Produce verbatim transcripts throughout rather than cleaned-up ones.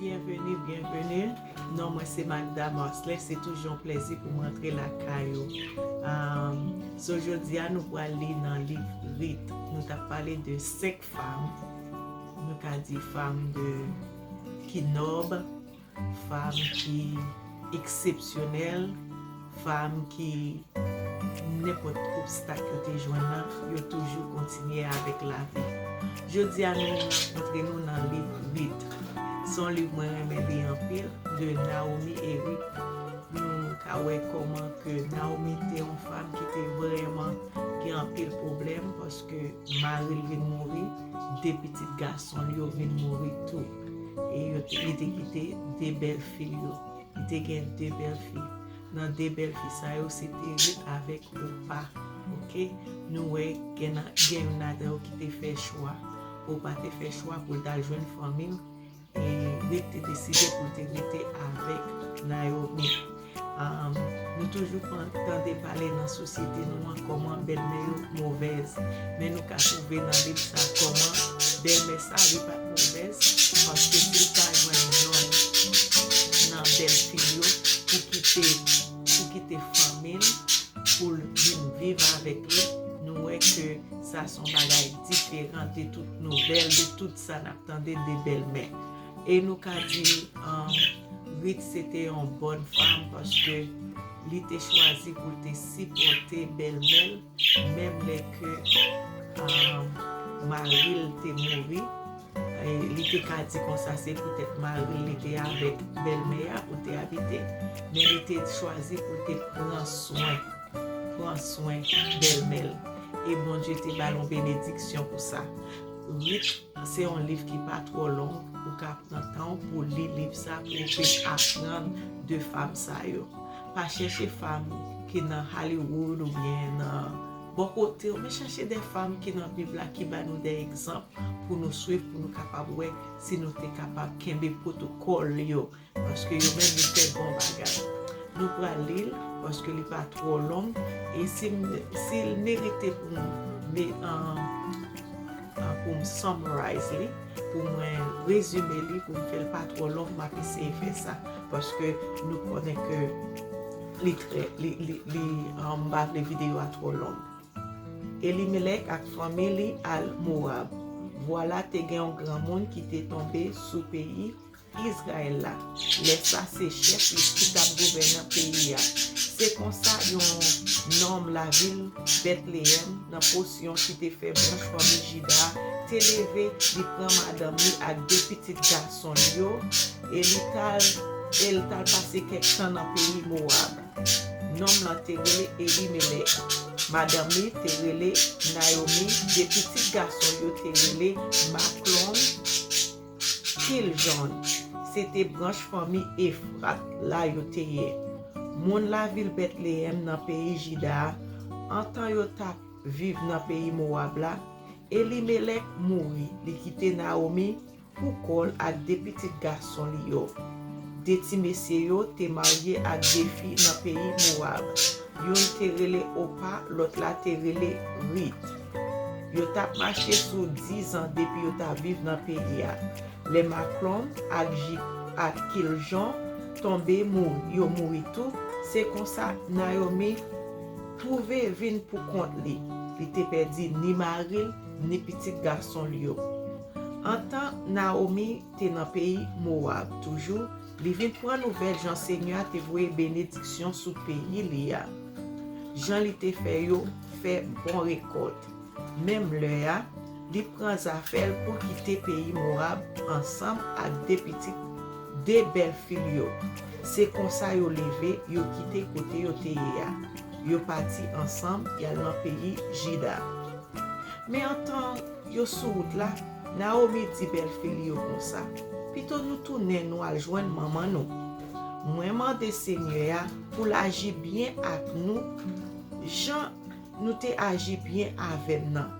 Byenveni, byenveni. Non mwen se Magda Marcelin. Se toujou yon plèzi pou m rantre lakay ou. Um, so, jodi a, nou pral li nan liv Rit. Nou t ap pale de senk fanm. Nou ka di fanm de ki nòb, fanm ki eksepsyonèl, fanm ki nenpòt obstak yo te jwenn nan, yo toujou kontinye avèk lavi. Jodi a, nou rankontre nou nan liv Rit. Se yon liv mwen renmen li anpil, de Naomi e Rit. Nou ka wè kòman ke Naomi te yon fanm ki te vrèman gen anpil pwoblèm, paske mari l vin mouri, de pitit gason l yo vin mouri tou. E yo te, li te kite de bèl fi l yo. Li te gen de bèl fi. Nan de bèl fi sa yo, se te Rit avèk Opa. Oke? Nou wè gen, gen youn ladan yo ki te fè chwa. Opa te fè chwa pou l t al jwenn fanmi l. E Rit te deside pou l te rete avèk Naomi. Um, nou toujou pran, tande pale nan sosyete nou an kòman bèlmè yo movèz. Men nou ka twouve nan liv sa kòman bèlmè sa li pa t movèz, paske si l ta jwenn yonn nan bèl fi l yo pou kite, pou kite fanmi l, pou l vin viv avèk li, nou wè ke sa se yon bagay diferan de tout nouvèl, de tout sa n ap tande de bèlmè. E nou ka di, um, Rit se te yon bòn fanm paske li te chwazi pou l te sipòte bèlmè l, menm lè ke, um, mari l te mouri. E li te ka di konsa se poutèt mari l li te avèk bèlmè a pou te abite, men li te chwazi pou te pran swen, pran swen bèlmè l. E Bondye te ba l yon benediksyon pou sa. Rit se yon liv ki pa twò long, ou ka pran tan w pou w li liv sa, pou w vin aprann de fanm sa yo. Pa chèche fanm ki nan Hollywood oubyen nan bò kote w, men chèche de fanm ki nan Bib la ki ba nou de egzanp pou nou swiv, pou nou kapab wè si nou te kapab kenbe pwotokòl yo, paske yo menm yo fè bon bagay. Nou pral li l, paske li pa twò long, e si m, si l merite pou m, me, an, an, pou m summarize li, pou mwen rezime li, pou m fè l pa twò long, m ap eseye fè sa, paske nou konnen ke li trè, li, li, li, an, m pa vle videyo a twò long. Elimelèk ak fanmi li al Mowab. Vwala, te gen yon granmoun ki te tonbe sou peyi Izrayèl la. Lè sa, se chèf li ki t ap gouvènan peyi a. Se konsa, yon nonm lavil Bètleyèm, nan pòsyon ki te fè branch fanmi Jida, te leve, li pran madanm li ak de pitit gason l yo, e li t al, e l t al pase kèk tan nan peyi Mowab. Nonm lan te rele Elimelèk. Madanm li te rele Nayomi. De pitit gason l yo te rele Maklon, Kiljon. Se te branch fanmi Efrat la yo te ye. Moun lavil Bètleyèm nan peyi Jida a, antan yo t ap viv nan peyi Mowab la, Elimelèk mouri, li kite Nawomi pou kò l ak de pitit gason li yo. De ti mesye yo te marye ak de fi nan peyi Mowab. Youn te rele Opa, lòt la te rele Rit. Yo t ap mache sou dizan depi yo t ap viv nan peyi a. Lè Maklon ak Ji-, ak Kiljon tonbe, mouri, yo mouri tou, se konsa Nayomi twouve vin pou kont li. Li te pèdi ni mari l, ni pitit gason l yo. Antan Nawomi te nan peyi Mowab toujou, li vin pran nouvèl jan Senyè a te voye benediksyon sou peyi li a, jan li te fè yo fè bon rekòt. Menm lè a, li pran zafè l pou kite peyi Mowab ansanm ak de pitit, de bèl fi l yo. Se konsa yo leve, yo kite kote yo te ye a. Yo pati ansanm, y al nan peyi Jida. Men antan yo sou wout la, Nawomi di bèl fi l yo konsa: "Pito nou tounen, nou al jwenn manman nou. Mwen mande Senyè a pou l aji byen ak nou, jan nou te aji byen avè m nan,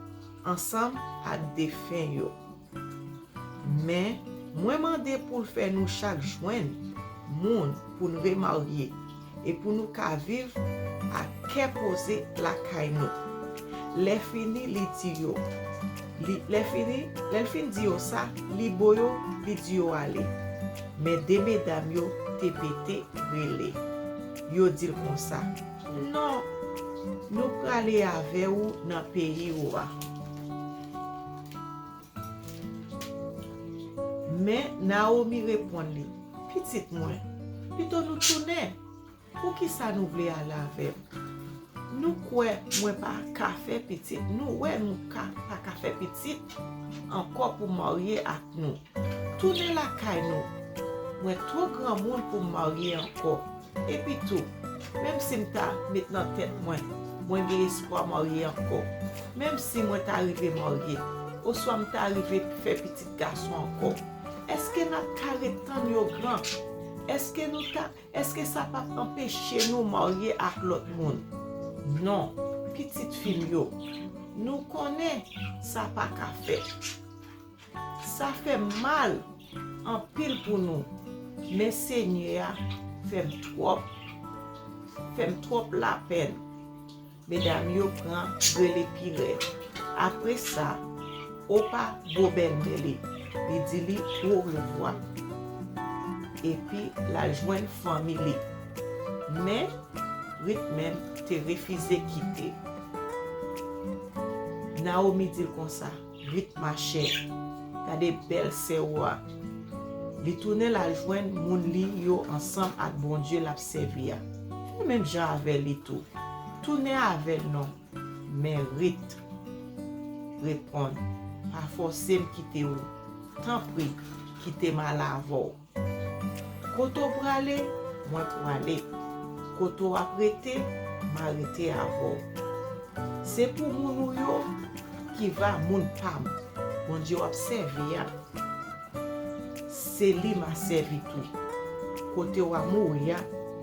ansanm ak defen yo. Men, mwen mande pou l fè nou chak jwenn moun pou n remarye, e pou nou ka viv ak kè poze lakay nou." Lè fini, li di yo, li, lè fini, lè l fin di yo sa, li bo yo, li di yo ale. Men de medam yo te pete rele. Yo di l konsa, "Non, nou prale avè w nan peyi w a." Men Nawomi reponn li, "Pitit mwen, pito nou tounen. Poukisa nou vle ale avè m? Nou kwè mwen pa ka fè pitit, nou wè nou ka, pa ka fè pitit ankò pou marye ak nou. Tounen lakay nou. Mwen twò granmoun pou m marye ankò. Epi tou, menm si m ta met nan tèt mwen, mwen gen espwa marye ankò, menm si mwen ta rive marye, oswa m ta rive fè pitit gason ankò, èske n ap ka ret tann yo gran? Èske nou ta, èske sa p ap anpeche nou marye ak lòt moun? Non, pitit fi m yo, nou konnen sa pa ka fèt." Sa fè m mal anpil pou nou, men Senyè a fè m twòp, fè m twòp lapenn. Medam yo pran rele pi rèd. Apre sa, Opa bo bèlmè li, li di li orevwa. Epi l al jwenn fanmi li. Men, Rit menm te refize kite. Nawomi di l konsa, "Rit, machè, gade bèl sè w a. Li tounen l al jwenn moun li yo ansanm ak Bondye l ap sèvi a. Fè menm jan avè li tou. Tounen avè l non." Men Rit reponn, "Pa fòse m kite w. Tanpri, kite m al avè w. Kote w prale, mwen prale. Kote w ap rete, m a rete avè w. Se pou moun ou yo ki va moun pa m, Bondye w ap sèvi a, se li m a sèvi tou. Kote w a mouri a,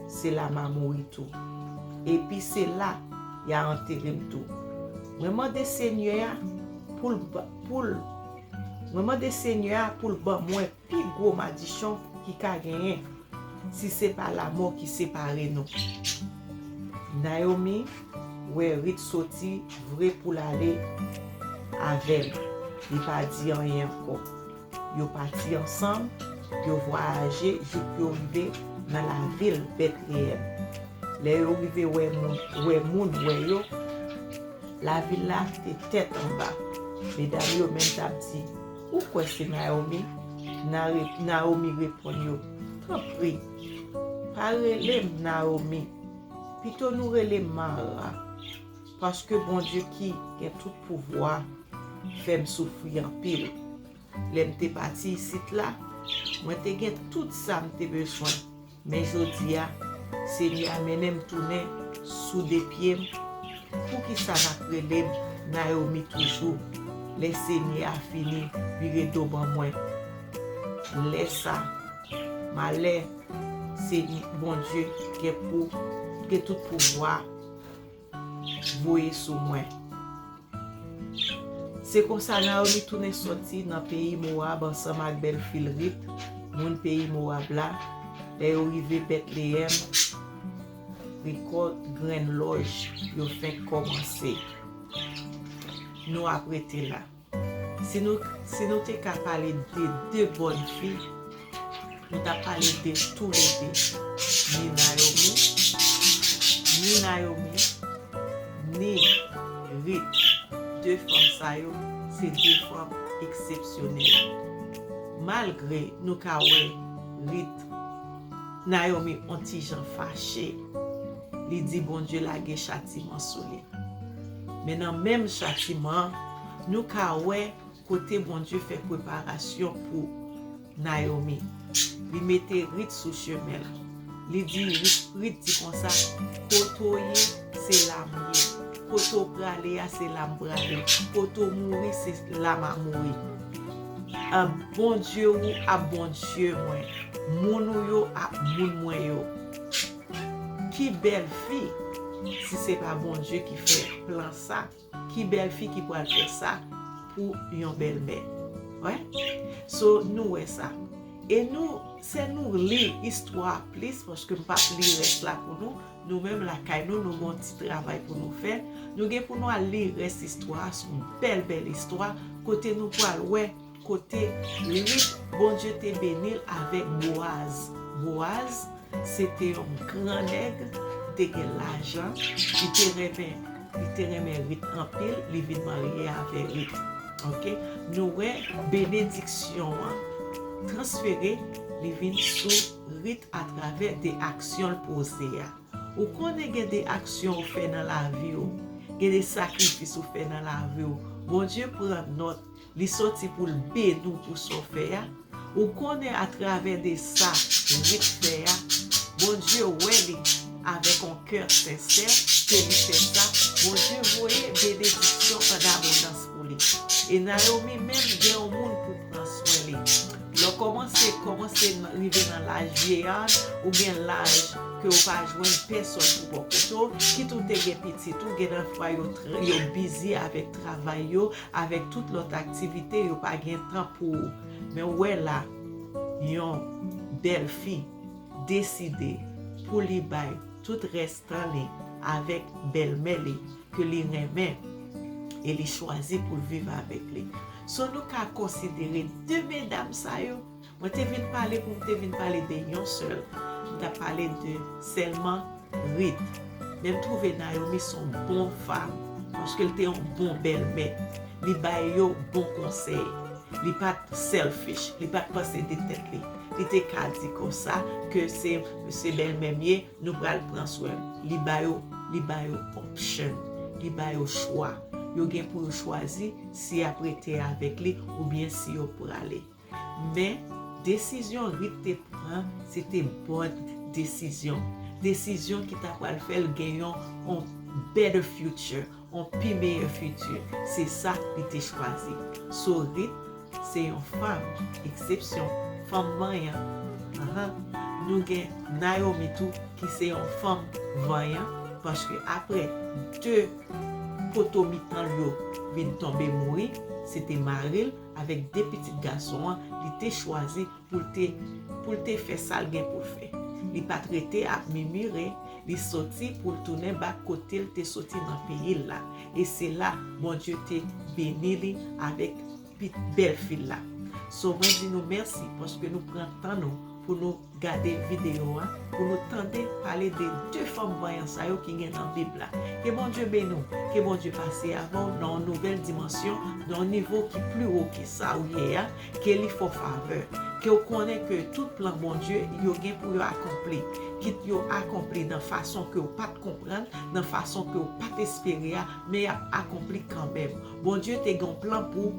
se la m a mouri tou. Epi se la y a antere m tou. Mwen mande Senyè a pou l ba, pou l, mwen mande Senyè a pou l ban mwen pi gwo madichon ki ka genyen, si se pa lanmò ki separe nou." Nawomi wè Rit soti vre pou l ale avè l. Li pa di anyen ankò. Yo pati ansanm, yo vwayaje jouk yo rive nan lavil Betleyèm. Lè yo rive wè moun, wè moun wè yo, lavil la te tèt anba. Medam yo menm t ap di, "Ou kwè se Nawomi?" Nare-, Nawomi reponn yo, "Tanpri, pa rele m Nawomi. Pito nou rele m Mara, paske Bondye ki gen tout pouvwa fè m soufri anpil. Lè m te pati isit la, mwen te gen tout sa m te bezwen. Men jodi a, Senyè a mennen m tounen sou de pye m. Poukisa n ap rele m Nawomi toujou? Lè Senyè a fini vire do ban mwen, lè sa, malè Senyè Bondye gen pou, gen tout pouvwa voye sou mwen." Se konsa Nawomi tounen sòti nan peyi Mowab ansanm ak bèlfi l Rit, moun peyi Mowab la. Lè yo rive Betleyèm, rekòt grenn lòj yo fenk kòmanse. Nou ap rete la. Si nou, si nou te ka pale de de bòn fi, nou t ap pale de toulede, ni Nawomi, ni Nawomi, ni Rit. De fanm sa yo, se de fanm eksepsyonèl. Malgre nou ka wè Rit, Nawomi on ti jan fache, li di Bondye lage chatiman sou li. Men nan menm chatiman an, nou ka wè kote Bondye fè preparasyon pou Nawomi. Li mete Rit sou chemen l. Li di Rit, Rit di konsa, "Kote w ye, se la m ye. Kote w prale a, se la m prale. Kote w mouri, se la m a mouri. A, Bondye ou ap Bondye mwen. Moun ou yo ap moun mwen yo." Ki bèl fi, si se pa Bondye ki fè plan sa? Ki bèl fi ki pral fè sa pou yon bèlmè? Wè? So, nou wè sa. E nou, se nou li istwa a plis, paske m p ap li rès la pou nou. Nou menm lakay nou, nou gen yon ti travay pou nou fè. Nou gen pou nou al li rès istwa a, se yon bèl, bèl istwa, kote nou pral wè kote Rit, Bondye te beni l avèk Bowaz. Bowaz, se te yon gran nèg, li te gen lajan, li te renmen, li te renmen Rit anpil, li vin marye avè Rit. Ok? Nou wè benediksyon an transfere, li vin sou Rit atravè de aksyon l poze a. Ou konnen gen de aksyon ou fè nan lavi w, gen de sakrifis ou fè nan lavi w. Bondye pran nòt, li sòti pou l beni w pou sa w fè a. Ou konnen atravè de sa Rit fè a, Bondye wè li avèk yon kè sensè ke li fè sa, Bondye voye benediksyon an abondans pou li. E Naomi menm gen yon moun pou pran swen li. Lè w kòmanse, kòmanse rive nan laj vyeyad, ou gen laj ke w pa jwenn pèsòn pou bò kote w, kit ou te gen pitit ou, gen nan fwa yo, yo bizi avèk travay yo, avèk tout lòt aktivite, yo pa gen tan pou ou. Men w wè la, yon bèl fi deside pou li bay tout rès tan li avèk bèlmè li ke li renmen e li chwazi pou l viv avèk li. So nou ka konsidere de medam sa yo. Mwen te vin pale pou m te vin pale de yon sèl. M t ap pale de sèlman Rit. Men m twouve Naomi se yon bon fanm, paske l te yon bon bèlmè. Li bay yo bon konsèy. Li pa t selfish, li pa t panse de tèt li. Li te ka di konsa ke se, se bèlmè m ye, nou pral pran swen m. Li ba yo, li ba yo option. Li ba yo chwa. Yo gen pou yo chwazi si y ap rete avèk li oubyen si yo prale. Men, desizyon Rit te pran, se te bòn desizyon. Desizyon ki ta pral fè l gen yon, yon better future, yon pi meyè fiti. Se sa li te chwazi. So, Rit, se yon fanm eksepsyon, fanm vanyan. Ahan. Nou gen Naomi tou, ki se yon fanm vanyan, paske apre de poto mitan l yo vin tonbe mouri, se te mari l, avèk de pitit gason an, li te chwazi pou l te, pou l te fè sa l gen pou l fè. Li pa t rete ap mimire, li soti pou l tounen ba kote l te soti nan peyi l la. E se la Bondye te beni li avèk pit-, bèlfi l la. So, mwen di nou mèsi paske nou pran tan nou pou nou gade videyo a, pou nou tande pale de de fanm vanyan sa yo ki gen nan Bib la. Ke Bondye beni w, ke Bondye pase avè w nan yon nouvèl dimansyon, nan yon nivo ki pli wo ke sa ou ye a, ke li fè w favè, ke w konnen ke tout plan Bondye, yo gen pou yo akonpli. Kit yo akonpli nan fason ke w pa t konprann, nan fason ke w pa t espere a, men y ap akonpli kanmenm. Bondye te gen yon plan pou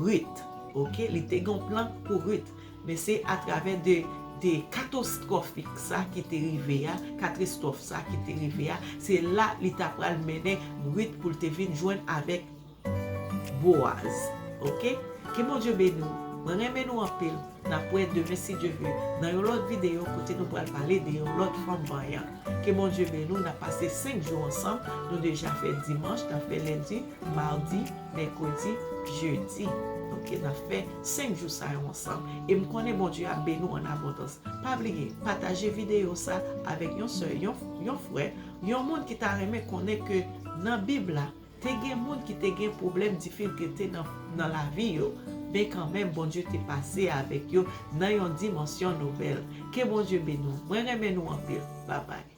Rit, ok? Li te gen yon plan pou Rit. Men se atravè de, de katastwofik sa ki te rive a, katastwòf sa ki te rive a, se la li ta pral mennen Rit pou l te vin jwenn avèk Boaz. Ok? Ke Bondye beni w. Mwen renmen nou anpil. N ap wè demen, si Dye vle, nan yon lòt videyo kote nou pral pale de yon lòt fanm vanyan. Ke Bondye beni w. N ap pase senk jou ansanm. Nou deja fè dimanch, n ap fè lendi, madi, mèkredi, jedi. Ok, n ap fè senk jou sa yo ansanm. E m konnen Bondye ap beni w an abondans. Pa bliye, pataje videyo sa avèk yon sè, yon, yon frè, yon moun ki ta renmen konnen ke nan Bib la, te gen moun ki te gen pwoblèm, difikilte nan, nan lavi yo. Men kanmenm, Bondye te pase avèk yo nan yon dimansyon nouvèl. Ke Bondye beni w. Mwen renmen nou anpil. Babay.